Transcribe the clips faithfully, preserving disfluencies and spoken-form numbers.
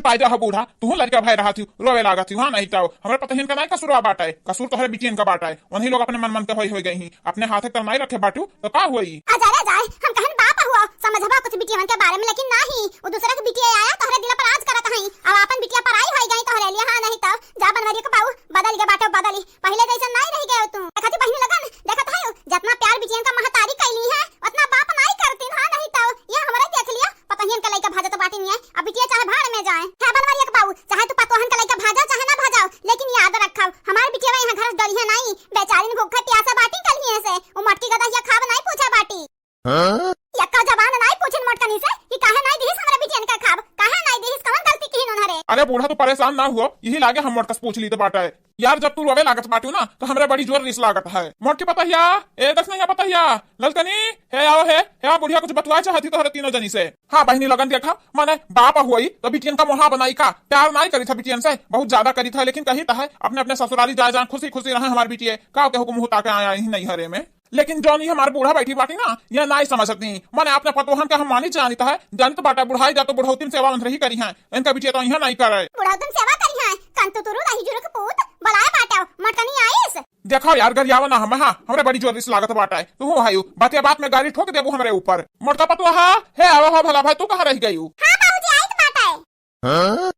पायदा हो बूढ़ा, तुहू लड़का भय रहा थी, रोवे लागा थी, हाँ नहीं ताऊ, हमरे पतहियन का नाई कसूरवा बाटे, कसूर तोहरे बिटियन का बाटे, उन्हीं लोग अपने मन मन के होई होई गई ही, अपने हाथे तर नाई रखे बाटू, तो का होई? अजारे जाए, हम कहन बाप हुआ, समझबा कुछ बिटियन के बारे में, लेकिन नाही, वो दूसरे के बिटिया आया, तोहरे दिल पर राज करत हई, अब आपन बिटिया पराई होई गई तोहरे लिए, हाँ नहीं ताऊ, जा बनवरिया के बाऊ, बदल के बाटे, बदली, पहिले जैसन नाई रह गए तू। देखत ही बहिनी लगन, देखत है, जितना प्यार बिटियन का महतारी कैली है, उतना बाप नाई करतीन, हाँ नहीं ताऊ, ये हमरे देख लिया, पतहियन के लइका भाजत बाटिन ये, अब बिटिया चाहे भाड़ में जाए। हे बनवरिया के बाऊ, चाहे तू पतोहन के लइका भाजाओ, चाहे ना भाजाओ, लेकिन याद रखब, हमार बिटिया यहाँ घर डरिया नाई, बेचारिन भूखे प्यासे बाटी कलिए से, वो मटकी गदहिया खाब नाई पूछा बाटी। हाँ? यक्का जबान नाई पूछिन मोटकनी से कि काहे नाई दिहिस हमरे बिटियन के खाब, काहे नाई दिहिस, कवन गलती किहिन उन्हरे? अरे बूढ़ा, तू परेशान ना हुआ, यही लागे हम मोटकस पूछ ली तो बाटा है। यार, जब तू रोवे लागत बाटू ना, तो हमरे बड़ी जोर रिस लागत है। मोटकी पतहिया, ए दस नहीं पतहिया, ललकनी, हे आओ, हे, हे आओ, बुढ़िया कुछ बतुआ चाहती तोहरे तीनों जनी से। हाँ बहिनी लगन देखा, माने बाप हुई तो बिटियन का मोहा बनाई का, प्यार नाई करी था बिटियन से, बहुत ज्यादा करी था, लेकिन कही तो है अपने अपने ससुराली जाए जान, खुशी खुशी रहे हमारे बिटिये, का केहू को मुँह ताके आया ही नहीं हरे में। लेकिन जौन ये हमार बूढ़ा बैठी बाटी ना, ये नाई समझती। मने अपने पतोहन के हम मानी जानित है, जानित बाटा बुढ़ाई जा तो बुढ़ौतिन सेवा मंथरही करी हैं। इनका बिटिया तो यहाँ नाई करे। बुढ़ौतिन सेवा करी हैं, कंतु तुरु दही जुरुक पूत, बलाए बाटा, मटकनी आइस। देखो यार, गरियावा ना हम, हाँ, हमरे बड़ी जोर से लागत बाटा है। तू हूँ हायू, बाते बात में गाड़ी ठोक देबू हमरे ऊपर। मोटका पतोहा, हे आवा हो भला भाई, तू कहाँ रह गयू? हाँ बाबूजी, आइत बाटा है। हाँ?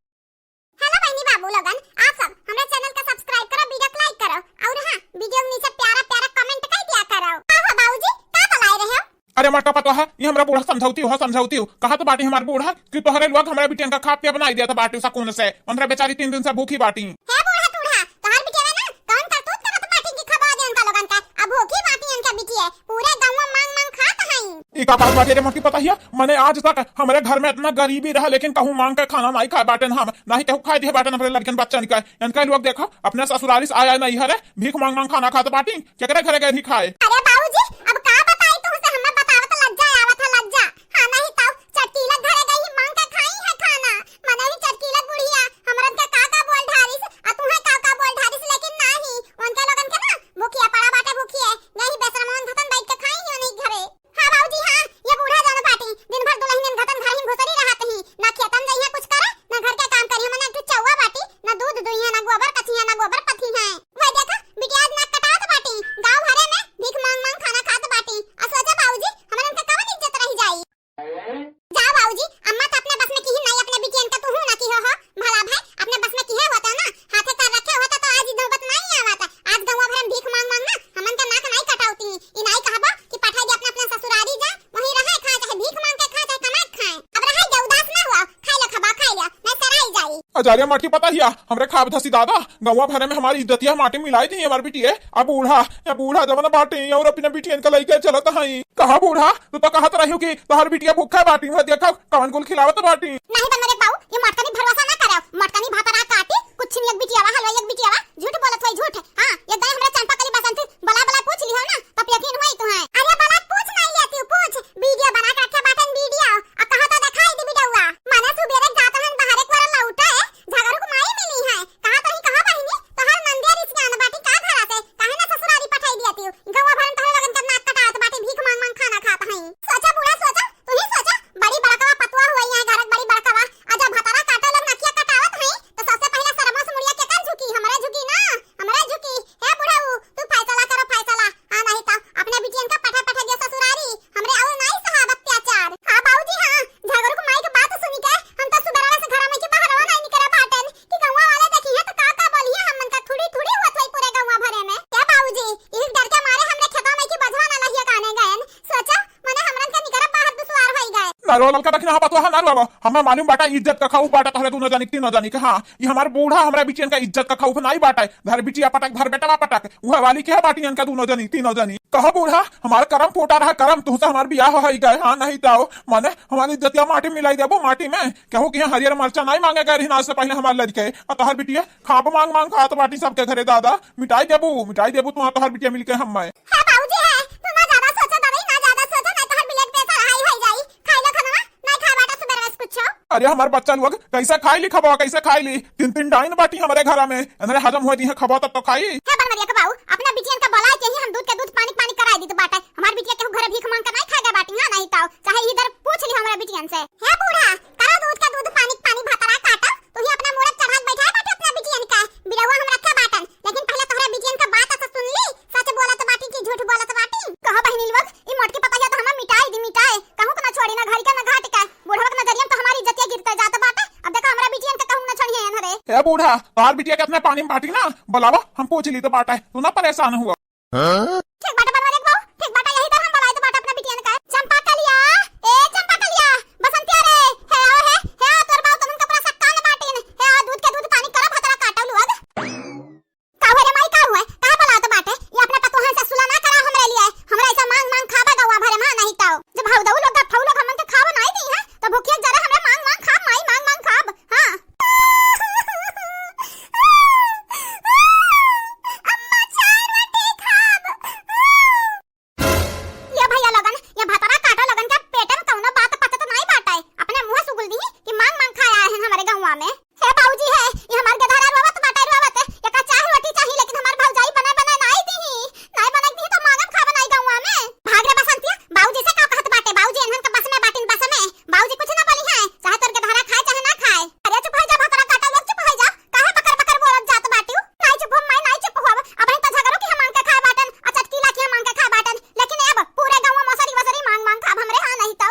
हेलो बहिनी बाबू लोगन, आप सब हमरे चैनल का सब्सक्राइब करो, वीडियो को लाइक करो और हाँ, वीडियो के नीचे प्यारा प्यारा कमेंट कर दिया करो। का हो बाबूजी, का बुलाए रहे हो? अरे मोटका पतोहा, ये हमरा बूढ़ा समझौती हो, समझौती हो। कहा तो बाटी हमार बूढ़ा कि तोहरे लोग हमरा बिटियन का खाब पिया बनाई देत बाटी सकून से। उनरे बेचारी तीन दिन से भूखी बाटी। हे बूढ़ा टूढ़ा, तोहर बिटिया ना कौन करतूत करत बाटी कि खबा दे उनका लोगन का। अब भूखी बाटी उनके बिटिया, पूरे गाँव में मांग मांग खात हई। ई का बात बाटे रे मोटकी पतहिया? मने आज तक हमरे घर में इतना गरीबी रहा, लेकिन कहूँ मांग के खाना नाई खाए बाटेन हम, नाई केहू खाए दिए बाटेन हमरे लड़कन बच्चन के। इनका लोग देखा, अपने ससुराली से आया नहीं हरे, भीख मांग मांग खाना खात बाटी, केकरे घरे गए रही खाए? अरे बाबूजी, अब का बताई तुमसे, हमें बतावत लज्जा आवत है, लज्जा। हाँ नहीं तो चटकीला घरे गई ही मांग के खाई है खाना। मने ही चटकीला बुढ़िया हमरन के का का बोल ढारिस, आ तुहे का का बोल ढारिस, लेकिन नाही, उनके लोगन के ना भूखिया पड़ा बाटे भूखिए, यही बेशरमवन घतन बैठ के खाई ही उन्हीं घरे। हाँ बाबूजी, हाँ, ये बूढ़ा जौन बाटी, दिन भर दुलहिनियन घतन घर ही घुसरी रहत ही, ना खेतन जइहे कुछ करे, ना घर के काम करिहे, मने एक ठो चौवा बाटी, ना दूध दुइहे, ना गोबर कचिहे, ना गोबर पथिहे। वही देखा, बिटिया आज नाक कटावत बाटी, गाँव भरे में भीख मांग मांग खाना खात बाटी। आ सोचा बाबूजी, हमरन के कवन इज्जत रह जाई? जा बाबूजी, अम्मा तो अपने बस में किही नहीं, अपने बिटियन का तू हूँ ना किहो हो। भला भाई, अपने बस में किहे होता ना, हाथे कर रखे होता तो आज ई नौबत नहीं आवत। आज गौवा भर में भीख मांग मांग ना हमन का नाक नहीं कटावती। ई नहीं कहबो कि पठाई दे अपने अपने ससुरारी जा, वहीं रहे खाए, चाहे भीख मांग के खाए, चाहे कमाए के खाए। अब रहे दे, उदास ना हुआ, खाई ले खबा, खाई ले, नहीं सराई जाई। अजारे माटी पता हिया, हमरे खाब धसी दादा, गौवा भरे में हमारी इज्जतिया माटी मिलाई दी हमार बिटिये। अब बूढ़ा, या बूढ़ा जवन बाटे और अपने बिटियन का लइके चलत हई। कहा बूढ़ा, तू तो कहत रहियो कि तोहर बिटिया भूखा बाटी, वह देखा कवन कुल खिलावत बाटी। नहीं बनवरे बाऊ, ये मटकनी भरोसा ना करो। मटकनी भातरा काटी, कुछ नहीं, एक बिटियावा हलवा, एक बिटियावा झूठ बोलत होई, झूठ। हाँ, ये गए हमरे चंपा कली बसंती, बला बला पूछ लिहो ना, तब यकीन होई तुहे। अरे बला पूछ नहीं लेती हूँ, पूछ। वीडियो बना के रखे बाटन, वीडियो। आ कहा तो दिखाई दी वीडियोवा। माने सुबेरे जात हन बाहरे एक बार लौटे, झगड़ू के माई मिली है। कहा तो ही कहा बहिनी, तोहर नंदिया रिसियान बाटी का घरा से, काहे ना ससुरारी पठाई दिया तियो? गौवा भरन तोहरे लगन के नाक कटावत बाटी, भीख मांग मांग खाना खात हई। सोचा बूढ़ा सोचा, तू ही सोचा, बड़ी बड़कवा पतुआ हुआ यहाँ घर के बड़ी बड़कवा। आ जब भतारा काटे लोग नकिया कटावत हई, तो सबसे पहले सरमस मुड़िया के कर झुकी, हमरे झुकी ना, हमरे झुकी। हे बुढ़ऊ, तू फैसला करो फैसला। हाँ नहीं तो अपने बिटियन का पठा पठा दिया ससुरारी, हमरे और नाई साहब अत्याचार। हाँ बाबूजी हाँ, झगड़ू के माई के बात सुनी के हम तो सुबेरा से घर में के बाहरवा नहीं निकले बाटन कि गौवा वाले देखी है तो का का बोली है, हमन का थोड़ी थोड़ी हुआ थोई पूरे गौवा भरे में। क्या बाबूजी, इस डर के मारे हमरे खेतवा में की बजवा ना लहिया काने गयन। सोचा मने हमरन के निकरब बाहर दुश्वार होई गए। ना रो ललका दखिना पतवा ना रो, हमें मालूम बाटा इज्जत का खाऊ बाटा तोहरे दोनों जनिक तीनों जनिक। हाँ, ये हमार बूढ़ा हमरा बिटियन का इज्जत का खाऊ नहीं बाटा। धर बिटिया पटक, धर बेटवा पटक, वह वाली क्या बाटी इनका दोनों जनी, तीनों जनी। कहो बूढ़ा, हमार करम फूटा रहा करम, तुमसे हमार बियाह हो ही गए। हाँ, नहीं तो माने हमारी इज्जतिया माटी मिलाई देबो माटी में। कहू कि यहाँ हरियर मरचा नहीं मांगे गए रही ना, आज से पहले हमार लड़के, और तोहर बिटिया खाब मांग मांग खात बाटी सबके घरे। दादा, मिटाई देबू, मिटाई देबू, तुम्हार तोहर बिटिया मिलके हम मैं। हाँ बाबूजी, है, तू ना ज्यादा सोचा दादा, ना ज्यादा सोचा, नहीं तोहर blood pressure high हो जाई। खाई लो खाना, नहीं खा बाटा सुबह में कुछ। अरे हमार बच्चा लोग कैसे खाई ली खबा, कैसे खाई ली? तीन तीन डाइन बाटी हमारे घरा में, इन्हें हजम हो दी है खबा तब तो खाई। हे बनवरिया के बाऊ, अपना बिटियन का बोला के ही हम दूध के दूध पानी पानी कराई दी तो बाटे। हमार बिटिया केहू घरे भीख मांग के नहीं खाए गए बाटी, हाँ नहीं तो चाहे इधर पूछ ली हमारे बिटियन से। हे बूढ़ा, करो दूध के दूध पानी पानी भतरा काटो, बूढ़ा, तोहार बिटिया के अपने पानी में बाटी ना, बुलावा, हम पूछ ली तो बाटा है, तू ना परेशान हुआ। ठीक बाटा बनवारी के बहू, ठीक बाटा, यही दर हम बुलाई तो बाटा अपने बिटियन का। चंपा कलिया, ए चंपा कलिया, बसंतिया रे, हे आओ हे, हे आओ तोर बाऊ तमन कपड़ा सक्का न बाटिन, हे आओ दूध के दूध पानी करब हतरा काटो लुअग। का हुआ रे माई, का हुआ? काहे बुलावत बाटे? ये अपने पतोहन से सुला ना करा हमरे लिए। हमरा ऐसा मांग मांग खाबा गौवा भरे मा नहीं ताओ। जब हौदऊ लोग गट्ठऊ लोग हमन के खाबा नहीं दी है, तो भूखिया जरा हमरा मांग मांग खाब माई, मांग मांग खाब। हाँ। अम्मा, चार रोटी खाब। ये भैया लोगन, ये भतरा काटो लोगन के पेट में कौनो बात पचत नाई बाटे। अपने मुंह सुगुल दी कि मांग मांग खाए आए हैं हमारे गौवा में। हे बाबूजी, हे, ये हमार गधरा रोवत बाटे, रोवत। एका चार रोटी चाही, लेकिन हमार भौजाई बने बने नाई दी, नाई बने दी तो मांगम खाबे नाई गौवा में। भाग रे बसंतिया, बाबूजी से का कहत बाटे? बाबूजी इन्हन के बस में बाटिन, बस में। बाबूजी कुछ ना बोली है, चाहे तोर गधरा खाए चाहे ना खाए। अरे चुप हो जा भतरा काटो लोग, चुप हो जा। काहे बकर बकर बोलत जात बाटिउ? नाई चुप हो माई, नाई चुप हो। अब तो झगड़ो की हम मांग के खाए बाटन, आ चटकीला की हम मांग के खाए बाटन, लेकिन अब पूरे गाँव में मसरी वसरी मांग मांग खाब हमरे, हाँ नहीं तो।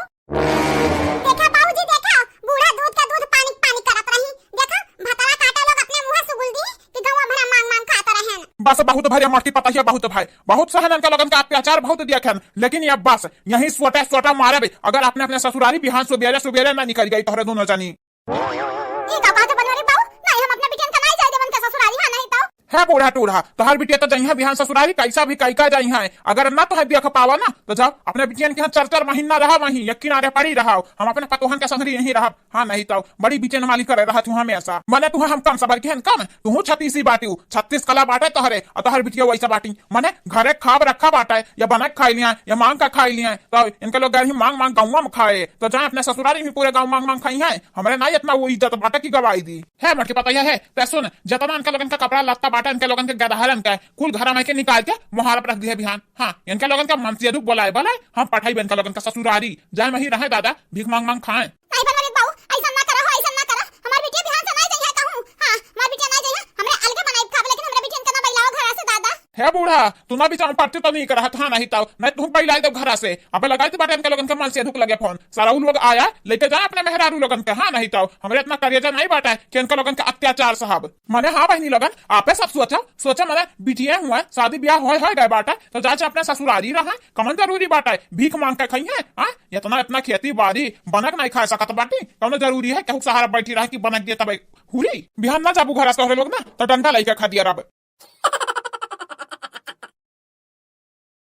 देखा बाबूजी, देखा, बूढ़ा दूध का दूध पानी पानी करत रही। देखा, भतरा काटा लोग अपने मुंह सुगुल दी कि गौवा भरा मांग मांग खात रहन। बस बहुत भरे मोटकी पतहिया, बहुत भाई, बहुत सहन इनका लोगन का अत्याचार बहुत दिया खन, लेकिन ये बस यही सोटा सोटा मारे भी। अगर अपने अपने ससुरारी बिहान सुबेरे सुबेरे ना निकल गई तोहरे दोनों जनी। ई का कहत बनवारी बाऊ? नहीं, हम अपने बिटियन का नहीं जाए देवन के ससुरारी, हाँ नहीं तो। है बूढ़ा टूढ़ा, तोहर बिटिया तो जइहा बिहान ससुरारी, कैसा भी कैका जइहा। अगर ना तोहे देख पावा ना, तो जाओ अपने बिटियन के यहाँ चार चार महीना रहा, वहीं एक किनारे पड़ी रहा। हम अपने पतोहन के संगरी यहीं रहब, हाँ नहीं तो। बड़ी बिचन माली करे रहा तू हमेशा। मने तू हम कम सबर के हन कम, तू छत्तीसी बाटी, छत्तीस कला बाटे तोहरे, और तोहर बिटिया वैसा बाटी। मने घरे खाब रखा बाटे, या बना के खाई लिया, या मांग का खाई लिया, तो इनके लोग गए ही मांग मांग गाँव में खाए, तो जाए अपने ससुरारी में पूरे गाँव मांग मांग खाई है। हमरे ना इतना वो इज्जत बाटे की गवाई दी। है मोटकी पतैया है, ते सुन, जतना इनके लोगन का कपड़ा लत्ता बाटा, इनके लोगन के गदहरन का कुल घर में के निकाल के मोहारा पर रख दिए बिहान। हाँ, इनके लोगन का मनसेधुक बोलाए, बोलाए, हम पठाई इनके लोगन का ससुरारी, जाए वही रहे दादा, भीख मांग मांग खाए। नहीं बनवारी बाऊ, ऐसा ना करो हो, ऐसा ना करो। हमार बिटिया बिहान से नहीं जाइए कहूँ। हाँ, हमार बिटिया नहीं जाइए, हमरे अलगे बनाई खाब, लेकिन हमरे बिटियन के ना बैलाओ घर से दादा। हे बूढ़ा, तू ना बिचार पट्टी तो नहीं करत, हाँ नहीं तो, नहीं तू बैलाई दे घर से। अबे लगाई तो बाटे इनके लोगन के मनसेधुक लगे फोन। सारा उ लोग आया, लेके जा अपने मेहरारू लोगन के, हाँ नहीं तो। हमरे इतना करेजा नहीं बाटे कि इनके लोगन के अत्याचार सहब। मने हाँ बहनी लोगन, आपे सब सोचा, सोचा मने बिटिया हुआ, शादी ब्याह होए, होए गए बाटे, तो जा, जा अपने ससुरारी रहा, कमन जरूरी बाटे, भीख मांग के खाई है, हाँ? इतना, इतना खेती बाड़ी, बनक नहीं खा सकत बाटी, कौनो जरूरी है, केहू के सहारा बैठी रहे कि बनक दे तबे हुरी? बिहान ना जाबू घर से तोहरे लोग ना, तो डंडा लइके खा दिया रब।